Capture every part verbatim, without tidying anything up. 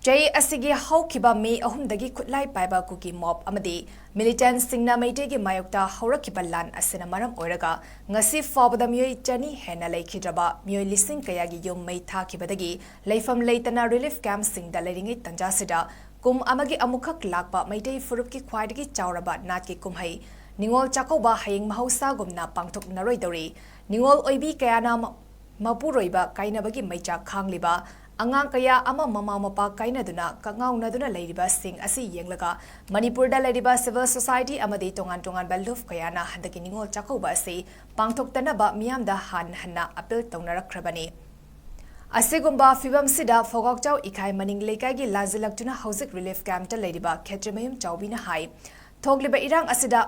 ꯆꯍꯤ ꯑꯁꯤꯒꯤ ꯍꯧꯈꯤꯕ ꯃꯦ ꯑꯍꯨꯝꯗꯒꯤ ꯈꯨꯠꯂꯥꯏ ꯄꯥꯏꯕ ꯀꯨꯀꯤ ꯃꯣꯞ ꯑꯃꯗꯤ ꯃꯤꯂꯤꯇꯦꯟꯠꯁꯤꯡꯅ ꯃꯩꯇꯩꯒꯤ ꯃꯥꯌꯣꯛꯇ ꯍꯧꯔꯛꯈꯤꯕ ꯂꯥꯟ ꯑꯁꯤꯅ ꯃꯔꯝ ꯑꯣꯏꯔꯒ ꯉꯁꯤ ꯐꯥꯎꯕꯗ ꯃꯤꯑꯣꯏ ꯆꯅꯤ ꯍꯦꯟꯅ ꯂꯩꯈꯤꯗ꯭ꯔꯕ ꯃꯤꯑꯣꯏ ꯂꯤꯁꯤꯡ ꯀꯌꯥꯒꯤ ꯌꯨꯝ ꯃꯩ ꯊꯥꯈꯤꯕꯗꯒꯤ ꯂꯩꯐꯝ ꯂꯩꯇꯅ ꯔꯤꯂꯤꯐ ꯀꯦꯝꯞꯁꯤꯡꯗ ꯂꯩꯔꯤꯉꯩ ꯇꯟꯖꯥꯁꯤꯗ ꯀꯨꯝ ꯑꯃꯒꯤ ꯑꯃꯨꯛꯈꯛ ꯂꯥꯛꯄ ꯃꯩꯇꯩ ꯐꯨꯔꯨꯞꯀꯤ ꯈ꯭ꯋꯥꯏꯗꯒꯤ ꯆꯥꯎꯔꯕ ꯅꯥꯠꯀꯤ ꯀꯨꯝꯍꯩ ꯅꯤꯉꯣꯜ ꯆꯥꯛꯀꯧꯕ ꯍꯌꯦꯡ ꯃꯍꯧꯁꯥꯒꯨꯝꯅ ꯄꯥꯡꯊꯣꯛꯅꯔꯣꯏꯗꯧꯔꯤ꯫ ꯅꯤꯉꯣꯜ ꯑꯣꯏꯕꯤ ꯀꯌꯥꯅ ꯃ-, ꯃꯄꯨꯔꯣꯏꯕ ꯀꯥꯏꯅꯕꯒꯤ ꯃꯩꯆꯥꯛ ꯈꯥꯡꯂꯤꯕ, ꯑꯉꯥꯡ ꯀꯌꯥ ꯑꯃ ꯃꯃꯥ ꯃꯄꯥ ꯀꯥꯏꯅꯗꯨꯅ ꯀꯛꯉꯥꯎꯅꯗꯨꯅ ꯂꯩꯔꯤꯕꯁꯤꯡ ꯑꯁꯤ ꯌꯦꯡꯂꯒ ꯃꯅꯤꯄꯨꯔꯗ ꯂꯩꯔꯤꯕ civil society ꯑꯃꯗꯤ ꯇꯣꯉꯥꯟ ꯇꯣꯉꯥꯟꯕ ꯂꯨꯞ ꯀꯌꯥꯅ ꯍꯟꯗꯛꯀꯤ ꯅꯤꯉꯣꯜ ꯆꯥꯛꯀꯧꯕ ꯑꯁꯤ ꯄꯥꯡꯊꯣꯛꯇꯅꯕ ꯃꯤꯌꯥꯝꯗ ꯍꯟꯅ ꯍꯟꯅ ꯑꯄꯤꯜ ꯇꯧꯅꯔꯛꯈ꯭ꯔꯕꯅꯤ꯫ ꯑꯁꯤꯒꯨꯝꯕ ꯐꯤꯕꯝꯁꯤꯗ ꯐꯣꯒꯥꯛꯆꯥꯎ ꯏꯈꯥꯏ ꯃꯅꯤꯡ ꯂꯩꯀꯥꯏꯒꯤ ꯂꯥꯟꯖꯤꯜꯂꯛꯇꯨꯅ ꯍꯧꯖꯤꯛ ꯔꯤꯂꯤꯐ ꯀꯦꯝꯞꯇ ꯂꯩꯔꯤꯕ ꯈꯦꯇ꯭ꯔꯤꯃꯌꯨꯝ ꯆꯥꯎꯕꯤꯅ ꯍꯥꯏ, ꯊꯣꯛꯂꯤꯕ ꯏꯔꯥꯡ ꯑꯁꯤꯗ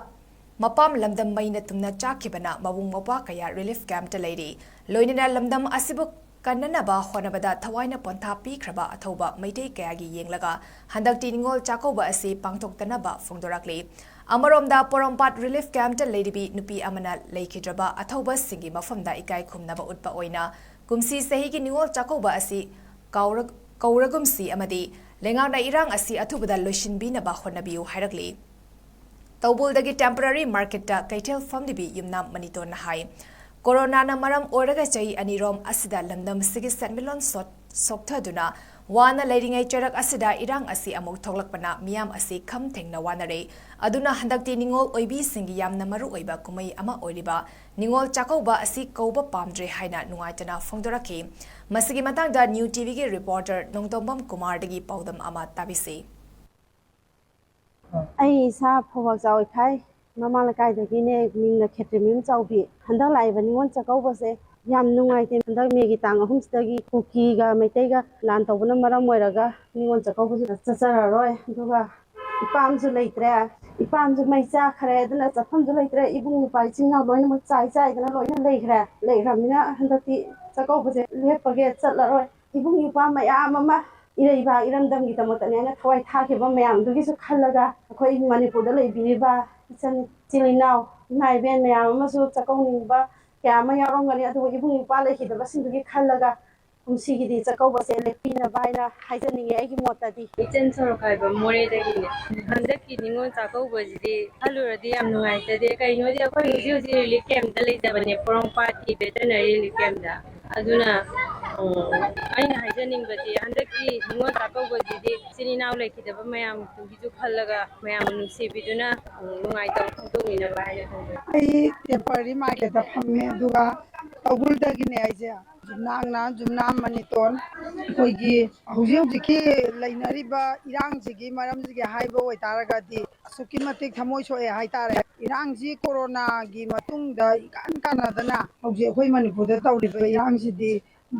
ꯃꯄꯥꯝ ꯂꯝꯗꯝ ꯃꯩꯅ ꯇꯨꯝꯅ ꯆꯥꯛꯈꯤꯕꯅ ꯃꯕꯨꯡ ꯃꯧꯄ꯭ꯋꯥ ꯀꯌꯥ ꯔꯤꯂꯤꯐ ꯀꯦꯝꯞꯇ ꯂꯩꯔꯤ꯫ ꯂꯣꯏꯅꯅ ꯂꯝꯗꯝ ꯑꯁꯤꯕꯨ ꯀꯟꯅꯅꯕ ꯍꯣꯠꯅꯕꯗ ꯊꯋꯥꯏꯅ ꯄꯣꯟꯊꯥ ꯄꯤꯈ꯭ꯔꯕ ꯑꯊꯧꯕ ꯃꯩꯇꯩ ꯀꯌꯥꯒꯤ ꯌꯦꯡꯂꯒ ꯍꯟꯗꯛꯇꯤ ꯅꯤꯉꯣꯜ ꯆꯥꯛꯀꯧꯕ ꯑꯁꯤ ꯄꯥꯡꯊꯣꯛꯇꯅꯕ ꯐꯣꯡꯗꯣꯔꯛꯂꯤ꯫ ꯑꯃꯔꯣꯝꯗ ꯄꯣꯔꯣꯝꯄꯥꯠ ꯔꯤꯂꯤꯐ ꯀꯦꯝꯞꯇ ꯂꯩꯔꯤꯕꯤ ꯅꯨꯄꯤ ꯑꯃꯅ ꯂꯩꯈꯤꯗ꯭ꯔꯕ ꯑꯊꯧꯕꯁꯤꯡꯒꯤ ꯃꯐꯝꯗ ꯏꯀꯥꯏ ꯈꯨꯝꯅꯕ ꯎꯠꯄ ꯑꯣꯏꯅ ꯀꯨꯝꯁꯤ ꯆꯍꯤꯒꯤ ꯅꯤꯉꯣꯜ ꯆꯥꯛꯀꯧꯕ ꯑꯁꯤ ꯀꯥꯎꯔ-, ꯀꯧꯔꯒꯨꯝꯁꯤ ꯑꯃꯗꯤ ꯂꯩꯉꯥꯛꯅ ꯏꯔꯥꯡ ꯑꯁꯤ ꯑꯊꯨꯕꯗ ꯂꯣꯏꯁꯤꯟꯕꯤꯅꯕ ꯍꯣꯠꯅꯕꯤꯌꯨ ꯍꯥꯏꯔꯛꯂꯤ꯫ ꯇꯧꯕꯨꯜꯗꯒꯤ ꯇꯦꯝꯄꯔꯔꯤ ꯃꯥꯔꯀꯦꯠꯇ ꯀꯩꯊꯦꯜ ꯐꯝꯂꯤꯕꯤ ꯌꯨꯝꯅꯥꯝ ꯃꯅꯤꯇꯣꯟꯅ ꯍꯥꯏ, ꯀꯣꯔꯣꯅꯥꯅ ꯃꯔꯝ ꯑꯣꯏꯔꯒ ꯆꯍꯤ ꯑꯅꯤꯔꯣꯝ ꯑꯁꯤꯗ ꯂꯝꯗꯝꯁꯤꯒꯤ ꯁꯦꯟꯃꯤꯠꯂꯣꯟ ꯁꯣꯠ-, ꯁꯣꯛꯊꯗꯨꯅ ꯋꯥꯅ ꯂꯩꯔꯤꯉꯩ ꯆꯩꯔꯛ ꯑꯁꯤꯗ ꯏꯔꯥꯡ ꯑꯁꯤ ꯑꯃꯨꯛ ꯊꯣꯛꯂꯛꯄꯅ ꯃꯤꯌꯥꯝ ꯑꯁꯤ ꯈꯝ ꯊꯦꯡꯅ ꯋꯥꯅꯔꯦ꯫ ꯑꯗꯨꯅ ꯍꯟꯗꯛꯇꯤ ꯅꯤꯉꯣꯜ ꯑꯣꯏꯕꯤꯁꯤꯡꯒꯤ ꯌꯥꯝꯅ ꯃꯔꯨ ꯑꯣꯏꯕ ꯀꯨꯝꯍꯩ ꯑꯃ ꯑꯣꯏꯔꯤꯕ ꯅꯤꯉꯣꯜ ꯆꯥꯛꯀꯧꯕ ꯑꯁꯤ ꯀꯧꯕ ꯄꯥꯝꯗ꯭ꯔꯦ ꯍꯥꯏꯅ ꯅꯨꯡꯉꯥꯏꯇꯅ ꯐꯣꯡꯗꯣꯔꯛꯈꯤ꯫ ꯃꯁꯤꯒꯤ ꯃꯇꯥꯡꯗ ꯅ꯭ꯌꯨ ꯇꯤꯚꯤꯒꯤ ꯔꯤꯄꯣꯔꯇꯔ ꯅꯣꯡꯗꯣꯝꯕꯝ ꯀꯨꯃꯥꯔꯗꯒꯤ ꯄꯥꯎꯗꯝ ꯑꯃ ꯇꯥꯕꯤꯁꯤ꯫ ꯑꯩ ꯏꯁꯥ ꯐꯧꯕꯥꯛꯆꯥꯎ ꯏꯈꯥꯏ, ꯃꯃꯥꯡ ꯂꯩꯀꯥꯏꯗꯒꯤꯅꯦ, ꯃꯤꯡꯅ ꯈꯦꯇ꯭ꯔꯤꯃꯌꯨꯝ ꯆꯥꯎꯕꯤ꯫ ꯍꯟꯗꯛ ꯂꯥꯛꯏꯕ ꯅꯤꯉꯣꯜ ꯆꯥꯛꯀꯧꯕꯁꯦ ꯌꯥꯝ ꯅꯨꯡꯉꯥꯏꯇꯦ꯫ ꯍꯟꯗꯛ ꯃꯦꯒꯤ ꯇꯥꯡ ꯑꯍꯨꯝꯁꯤꯗꯒꯤ ꯀꯨꯀꯤꯒ ꯃꯩꯇꯩꯒ ꯂꯥꯟ ꯇꯧꯕꯅ ꯃꯔꯝ ꯑꯣꯏꯔꯒ ꯅꯤꯉꯣꯜ ꯆꯥꯛꯀꯧꯕꯁꯤꯗ ꯆꯠꯆꯔꯔꯣꯏ꯫ ꯑꯗꯨꯒ ꯏꯄꯥꯝꯁꯨ ꯂꯩꯇ꯭ꯔꯦ, ꯏꯄꯥꯝꯁꯨ ꯃꯩ ꯆꯥꯈ꯭ꯔꯦ, ꯑꯗꯨꯅ ꯆꯠꯐꯝꯁꯨ ꯂꯩꯇ꯭ꯔꯦ꯫ ꯏꯕꯨꯡ ꯏꯄ꯭ꯋꯥ ꯏꯆꯤꯟ ꯏꯅꯥꯎ ꯂꯣꯏꯅꯃꯛ ꯆꯥꯏ ꯆꯥꯏꯗꯅ ꯂꯣꯏꯅ ꯂꯩꯈ꯭ꯔꯦ꯫ ꯂꯩꯈ꯭ꯔꯕꯅꯤꯅ ꯍꯟꯗꯛꯇꯤ ꯆꯥꯛꯀꯧꯕꯁꯦ ꯂꯦꯞꯄꯒꯦ, ꯆꯠꯂꯔꯣꯏ꯫ ꯏꯕꯨꯡ ꯏꯄ꯭ꯋꯥ ꯃꯌꯥꯝ ꯑꯃ ꯏꯔꯩꯕꯥꯛ ꯏꯔꯝꯗꯝꯒꯤꯗꯃꯛꯇꯅꯦꯅ ꯊꯋꯥꯏ ꯊꯥꯈꯤꯕ ꯃꯌꯥꯝꯗꯨꯒꯤꯁꯨ ꯈꯜꯂꯒ, ꯑꯩꯈꯣꯏ ꯃꯅꯤꯄꯨꯔꯗ ꯂꯩꯕꯤꯔꯤꯕ ꯏꯆꯟ ꯏꯆꯤꯜ ꯏꯅꯥꯎ, ꯏꯃꯥ ꯏꯕꯦꯟ ꯃꯌꯥꯝ ꯑꯃꯁꯨ ꯆꯥꯛꯀꯧꯅꯤꯡꯕ ꯀꯌꯥ ꯑꯃ ꯌꯥꯎꯔꯝꯒꯅꯤ꯫ ꯑꯗꯨꯕꯨ ꯏꯕꯨꯡ ꯏꯄ꯭ꯋꯥ ꯂꯩꯈꯤꯗꯕꯁꯤꯡꯗꯨꯒꯤ ꯈꯜꯂꯒ ꯀꯨꯝꯁꯤꯒꯤꯗꯤ ꯆꯥꯛꯀꯧꯕꯁꯦ ꯂꯦꯞꯄꯤꯅꯕ ꯍꯥꯏꯅ ꯍꯥꯏꯖꯅꯤꯡꯉꯦ ꯑꯩꯒꯤ ꯃꯣꯠꯇꯗꯤ꯫ ꯏꯆꯟ ꯁꯣꯔꯣꯛꯈꯥꯏꯕ ꯃꯣꯔꯦꯗꯒꯤꯅꯦ꯫ ꯍꯟꯗꯛꯀꯤ ꯅꯤꯉꯣꯜ ꯆꯥꯛꯀꯧꯕꯁꯤꯗꯤ ꯈꯜꯂꯨꯔꯗꯤ ꯌꯥꯝ ꯅꯨꯡꯉꯥꯏꯇꯗꯦ꯫ ꯀꯩꯅꯣꯗꯤ ꯑꯩꯈꯣꯏ ꯍꯧꯖꯤꯛ ꯍꯧꯖꯤꯛ ꯔꯤꯂꯤꯐ ꯀꯦꯝꯞꯇ ꯂꯩꯖꯕꯅꯦ, ꯄꯣꯔꯣꯝꯄꯥꯠꯀꯤ ꯕꯦꯇꯅꯔꯤ ꯔꯤꯂꯤꯐ ꯀꯦꯝꯞꯇ꯫ ꯑꯗꯨꯅ, ꯎꯝ, ꯑꯩꯅ ꯍꯥꯏꯖꯅꯤꯡꯕꯗꯤ ꯍꯟꯗꯛꯀꯤ ꯅꯤꯉꯣꯜ ꯆꯥꯛꯀꯧꯕꯁꯤꯗꯤ ꯏꯆꯤꯟ ꯏꯅꯥꯎ ꯂꯩꯈꯤꯗꯕ ꯃꯌꯥꯝꯗꯨꯒꯤꯁꯨ ꯈꯜꯂꯒ ꯃꯌꯥꯝꯅ ꯅꯨꯡꯁꯤꯕꯤꯗꯨꯅ, ꯎꯝ, ꯅꯨꯡꯉꯥꯏꯇꯕ ꯐꯣꯡꯗꯣꯛꯃꯤꯟꯅꯕ ꯍꯥꯏꯅ ꯈꯟꯖꯩ꯫ ꯑꯩ ꯇꯦꯝꯄꯔꯔꯤ ꯃꯥꯔꯀꯦꯠꯇ ꯐꯝꯃꯦ, ꯑꯗꯨꯒ ꯇꯧꯕꯨꯜꯗꯒꯤꯅꯦ ꯑꯩꯁꯦ꯫ ꯌꯨꯝꯅꯥꯝꯅ ꯌꯨꯝꯅꯥꯝ ꯃꯅꯤꯇꯣꯟ꯫ ꯑꯩꯈꯣꯏꯒꯤ ꯍꯧꯖꯤꯛ ꯍꯧꯖꯤꯛꯀꯤ ꯂꯩꯅꯔꯤꯕ ꯏꯔꯥꯡꯁꯤꯒꯤ ꯃꯔꯝꯁꯤꯒꯤ ꯍꯥꯏꯕ ꯑꯣꯏꯇꯥꯔꯒꯗꯤ ꯑꯁꯨꯛꯀꯤ ꯃꯇꯤꯛ ꯊꯃꯣꯏ ꯁꯣꯛꯑꯦ ꯍꯥꯏꯇꯥꯔꯦ꯫ ꯏꯔꯥꯡꯁꯤ ꯀꯣꯔꯣꯅꯥꯒꯤ ꯃꯇꯨꯡꯗ ꯏꯀꯥꯟ ꯀꯥꯟꯅꯗꯅ ꯍꯧꯖꯤꯛ ꯑꯩꯈꯣꯏ ꯃꯅꯤꯄꯨꯔꯗ ꯇꯧꯔꯤꯕ ꯏꯔꯥꯡꯁꯤꯗꯤ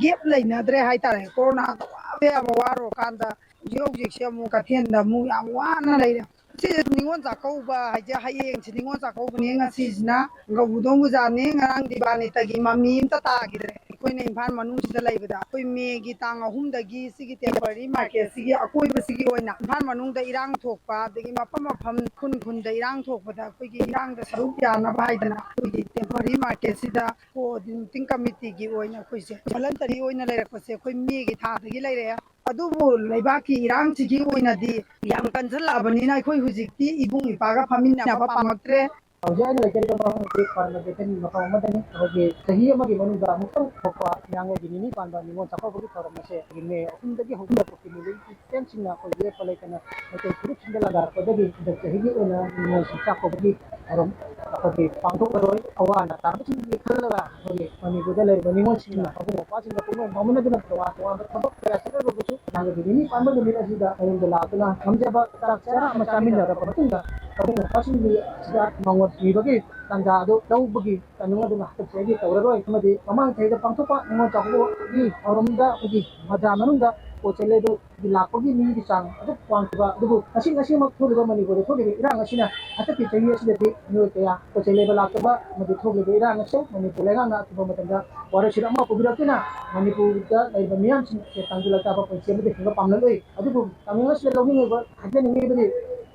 ꯒꯦꯞ ꯂꯩꯅꯗ꯭ꯔꯦ ꯍꯥꯏꯇꯥꯔꯦ꯫ ꯀꯣꯔꯣꯅꯥꯗ ꯋꯥꯕ ꯌꯥꯕ ꯋꯥꯔꯨꯔꯀꯥꯟꯗ ꯍꯧꯖꯤꯛ ꯍꯧꯖꯤꯛꯁꯦ ꯑꯃꯨꯛ ꯀꯩꯊꯦꯜꯗ ꯑꯃꯨꯛ ꯌꯥꯝ ꯋꯥꯅ ꯂꯩꯔꯦ꯫ ꯁꯤ ꯅꯤꯉꯣꯜ ꯆꯥꯛꯀꯧꯕ ꯍꯥꯏꯁꯦ ꯍꯌꯦꯡꯁꯤ ꯅꯤꯉꯣꯜ ꯆꯥꯛꯀꯧꯕꯅꯦ, ꯉꯁꯤꯁꯤꯅ ꯒꯧꯕꯨꯗꯣꯡ ꯄꯨꯖꯥꯅꯦ, ꯉꯔꯥꯡ ꯗꯤꯕꯥꯅꯤꯇꯒꯤ ꯃꯃꯤ ꯑꯝꯇ ꯇꯥꯈꯤꯗ꯭ꯔꯦ꯫ ꯑꯩꯈꯣꯏꯅ ꯏꯝꯐꯥꯜ ꯃꯅꯨꯡꯁꯤꯗ ꯂꯩꯕꯗ ꯑꯩꯈꯣꯏ ꯃꯦꯒꯤ ꯇꯥꯡ ꯑꯍꯨꯝꯗꯒꯤ ꯁꯤꯒꯤ ꯇꯦꯝꯄꯔꯔꯤ ꯃꯥꯔꯀꯦꯠꯁꯤꯒꯤ ꯑꯀꯣꯏꯕꯁꯤꯒꯤ ꯑꯣꯏꯅ ꯏꯝꯐꯥꯜ ꯃꯅꯨꯡꯗ ꯏꯔꯥꯡ ꯊꯣꯛꯄ, ꯑꯗꯒꯤ ꯃꯐꯝ ꯃꯐꯝ ꯈꯨꯟ ꯈꯨꯟꯗ ꯏꯔꯥꯡ ꯊꯣꯛꯄꯗ ꯑꯩꯈꯣꯏꯒꯤ ꯏꯔꯥꯡꯗ ꯁꯔꯨꯛ ꯌꯥꯅꯕ ꯍꯥꯏꯗꯅ ꯑꯩꯈꯣꯏꯒꯤ ꯇꯦꯝꯄꯔꯔꯤ ꯃꯥꯔꯀꯦꯠꯁꯤꯗ ꯀꯣꯑꯣꯔꯗꯤꯅꯦꯇꯤꯡ ꯀꯃꯤꯇꯤꯒꯤ ꯑꯣꯏꯅ ꯑꯩꯈꯣꯏꯁꯦ ꯚꯣꯂꯟꯇꯔꯤ ꯑꯣꯏꯅ ꯂꯩꯔꯛꯄꯁꯦ ꯑꯩꯈꯣꯏ ꯃꯦꯒꯤ ꯊꯥꯗꯒꯤ ꯂꯩꯔꯛꯑꯦ꯫ ꯑꯗꯨꯕꯨ ꯂꯩꯕꯥꯛꯀꯤ ꯏꯔꯥꯡꯁꯤꯒꯤ ꯑꯣꯏꯅꯗꯤ ꯌꯥꯝ ꯀꯟꯁꯤꯜꯂꯛꯑꯕꯅꯤꯅ ꯑꯩꯈꯣꯏ ꯍꯧꯖꯤꯛꯇꯤ ꯏꯕꯨꯡ ꯏꯄ꯭ꯋꯥꯒ ꯐꯝꯃꯤꯟꯅꯕ ꯄꯥꯝꯃꯛꯇ꯭ꯔꯦ꯫ ꯍꯧꯖꯤꯛ ꯑꯩꯅ ꯂꯩꯖꯔꯤꯕ ꯃꯐꯝ ꯑꯁꯤ ꯄꯥꯔꯃꯦꯟꯇꯦꯁꯟꯒꯤ ꯃꯐꯝ ꯑꯃꯗꯅꯤ꯫ ꯑꯩꯈꯣꯏꯒꯤ ꯆꯍꯤ ꯑꯃꯒꯤ ꯃꯅꯨꯡꯗ ꯑꯃꯨꯛꯇꯪ ꯊꯣꯛꯄ ꯏꯔꯥꯡꯒꯤ ꯅꯤꯅꯤ ꯄꯥꯟꯕ ꯅꯤꯉꯣꯜ ꯆꯥꯛꯀꯧꯕꯒꯤ ꯊꯧꯔꯝ ꯑꯁꯦ ꯑꯩꯈꯣꯏꯒꯤ ꯃꯦ ꯑꯍꯨꯝꯗꯒꯤ ꯍꯧꯗꯨꯅ ꯀꯨꯀꯤ ꯃꯤꯂꯤꯇꯦꯟꯁꯤꯡꯅ ꯑꯩꯈꯣꯏ ꯂꯦꯞꯄ ꯂꯩꯇꯅ ꯃꯩꯇꯩ ꯐꯨꯔꯨꯞꯁꯤꯡꯗ ꯂꯥꯟꯗꯥꯔꯛꯄꯗꯒꯤ ꯍꯟꯗꯛ ꯆꯍꯤꯒꯤ ꯑꯣꯏꯅ ꯅꯤꯉꯣꯜꯁꯤꯡ ꯆꯥꯛꯀꯧꯕꯒꯤ ꯊꯧꯔꯝ ꯑꯩꯈꯣꯏꯒꯤ ꯄꯥꯡꯊꯣꯛꯂꯔꯣꯏ꯫ ꯑꯋꯥ ꯑꯅꯥ ꯇꯥꯔꯕꯁꯤꯡꯒꯤ ꯈꯜꯂꯒ ꯑꯩꯈꯣꯏꯒꯤ ꯃꯅꯤꯄꯨꯔꯗ ꯂꯩꯔꯤꯕ ꯅꯤꯉꯣꯜꯁꯤꯡꯅ ꯃꯕꯨꯡ ꯃꯧꯄ꯭ꯋꯥꯁꯤꯡꯒ ꯄꯨꯛꯅꯤꯡ ꯐꯥꯎꯅꯗꯨꯅ ꯇꯣꯉꯥꯟ ꯇꯣꯉꯥꯟꯕ ꯊꯕꯛ ꯀꯌꯥ ꯆꯠꯂꯒꯁꯨ ꯅꯍꯥꯟꯒꯤ ꯅꯤꯅꯤ ꯄꯥꯟꯕ ꯅꯨꯃꯤꯠ ꯑꯁꯤꯗ ꯃꯌꯨꯝꯗ ꯂꯥꯛꯇꯨꯅ ꯉꯝꯖꯕ ꯆꯥꯛ ꯆꯔꯥ ꯑꯃ ꯆꯥꯃꯤꯟꯅꯔꯕ ꯃꯇꯨꯡꯗ ꯃꯕꯨꯡ ꯃꯧꯄ꯭ꯋꯥꯁꯤꯡꯒꯤ ꯑꯁꯤꯗ ꯃꯉꯣꯟ ꯄꯤꯕꯒꯤ ꯇꯥꯟꯖꯥ ꯑꯗꯨ ꯂꯧꯕꯒꯤ ꯇꯥꯏꯃꯤꯡ ꯑꯗꯨꯅ ꯍꯟꯗꯛ ꯆꯍꯤꯗꯤ ꯇꯧꯔꯔꯣꯏ ꯑꯃꯗꯤ ꯃꯃꯥꯡ ꯆꯍꯤꯗ ꯄꯥꯡꯊꯣꯛꯄ ꯅꯤꯉꯣꯜ ꯆꯥꯛꯀꯧꯕꯒꯤ ꯊꯧꯔꯝꯗ ꯑꯩꯈꯣꯏꯒꯤ ꯕꯖꯥꯔ ꯃꯅꯨꯡꯗ ꯄꯣꯠ ꯆꯩ ꯂꯩꯕꯒꯤ ꯂꯥꯛꯄꯒꯤ ꯃꯤꯒꯤ ꯆꯥꯡ ꯑꯗꯨꯛ ꯋꯥꯡꯈꯤꯕ ꯑꯗꯨꯕꯨ ꯉꯁꯤ ꯉꯁꯤꯃꯛ ꯊꯣꯛꯂꯤꯕ ꯃꯅꯤꯄꯨꯔꯗ ꯊꯣꯛꯂꯤꯕ ꯏꯔꯥꯡ ꯑꯁꯤꯅ ꯍꯟꯗꯛꯀꯤ ꯆꯍꯤ ꯑꯁꯤꯗꯗꯤ ꯃꯤꯑꯣꯏ ꯀꯌꯥ ꯄꯣꯠ ꯆꯩ ꯂꯩꯕ ꯂꯥꯛꯇꯕ ꯑꯃꯗꯤ ꯊꯣꯛꯂꯤꯕ ꯏꯔꯥꯡ ꯑꯁꯤ ꯃꯅꯤꯄꯨꯔ ꯂꯩꯉꯥꯛꯅ ꯑꯊꯨꯕ ꯃꯇꯝꯗ ꯋꯥꯔꯣꯏꯁꯤꯟ ꯑꯃ ꯄꯨꯕꯤꯔꯛꯇꯨꯅ ꯃꯅꯤꯄꯨꯔꯗ ꯂꯩꯔꯤꯕ ꯃꯤꯌꯥꯝꯁꯤꯡꯁꯦ ꯇꯪꯗꯨ ꯂꯩꯇꯥꯕ ꯄꯨꯟꯁꯤ ꯑꯃꯗ ꯍꯤꯡꯕ ꯄꯥꯝꯂꯔꯣꯏ꯫ ꯑꯗꯨꯕꯨ ꯇꯥꯏꯃꯤꯡ ꯑꯁꯤꯗ ꯂꯧꯅꯤꯡꯂꯤꯕ ꯍꯥꯏꯖꯅꯤꯡꯂꯤꯕꯗꯤ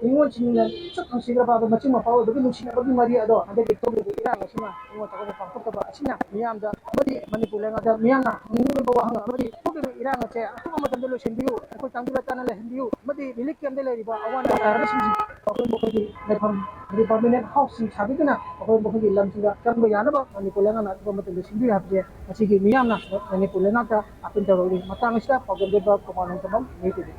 ꯅꯤꯉꯣꯜꯁꯤꯡꯅ ꯁꯛ ꯅꯨꯡꯁꯤꯈ꯭ꯔꯕ ꯃꯆꯤꯟ ꯃꯧꯄ꯭ꯋꯥ ꯑꯣꯏꯕꯒꯤ ꯅꯨꯡꯁꯤꯅꯕꯒꯤ ꯃꯔꯤ ꯑꯗꯣ ꯍꯟꯗꯛꯀꯤ ꯊꯣꯛꯂꯤꯕ ꯏꯔꯥꯡ ꯑꯁꯤꯅ ꯅꯤꯉꯣꯜ ꯆꯥꯛꯀꯧꯕ ꯄꯥꯡꯊꯣꯛꯇꯕ ꯑꯁꯤꯅ ꯃꯤꯌꯥꯝꯗ ꯑꯃꯗꯤ ꯃꯅꯤꯄꯨꯔ ꯂꯩꯉꯥꯛꯇ ꯃꯤꯌꯥꯝꯅ ꯍꯪꯅꯤꯡꯂꯤꯕ ꯋꯥꯍꯪ ꯑꯃꯗꯤ ꯊꯣꯛꯂꯤꯕ ꯏꯔꯥꯡ ꯑꯁꯦ ꯑꯊꯨꯕ ꯃꯇꯝꯗ ꯂꯣꯏꯁꯤꯟꯕꯤꯌꯨ, ꯑꯩꯈꯣꯏ ꯇꯥꯡꯖꯤꯜꯂ ꯇꯥꯅ ꯂꯩꯍꯟꯕꯤꯌꯨ ꯑꯃꯗꯤ ꯔꯤꯂꯤꯐ ꯀꯦꯝꯗ ꯂꯩꯔꯤꯕ ꯑꯋꯥ ꯑꯅꯥ ꯇꯥꯔꯕꯁꯤꯡꯁꯤ ꯑꯩꯈꯣꯏ ꯃꯈꯣꯏꯒꯤ ꯂꯩꯐꯝ ꯍꯥꯏꯗꯤ ꯄꯔꯃꯤꯅꯦꯟ ꯍꯥꯎꯁꯁꯤꯡ ꯁꯥꯕꯤꯗꯨꯅ ꯑꯩꯈꯣꯏ ꯃꯈꯣꯏꯒꯤ ꯂꯝꯁꯤꯡꯗ ꯆꯪꯕ ꯌꯥꯅꯕ ꯃꯅꯤꯄꯨꯔ ꯂꯩꯉꯥꯛꯅ ꯑꯊꯨꯕ ꯃꯇꯝꯗ ꯁꯤꯟꯕꯤꯌꯨ ꯍꯥꯏꯕꯁꯦ ꯉꯁꯤꯒꯤ ꯃꯤꯌꯥꯝꯅ ꯃꯅꯤꯄꯨꯔ ꯂꯩꯉꯥꯛꯇ ꯑꯥꯄꯤꯜ ꯇꯧꯔꯛꯂꯤ꯫ ꯃꯇꯥꯡ ꯑꯁꯤꯗ ꯄꯥꯎꯗꯝꯖꯕ ꯀꯣꯃꯥ ꯅꯣꯡꯗꯝꯕꯝ ꯅꯤꯌꯨ ꯇꯤꯚꯤ꯫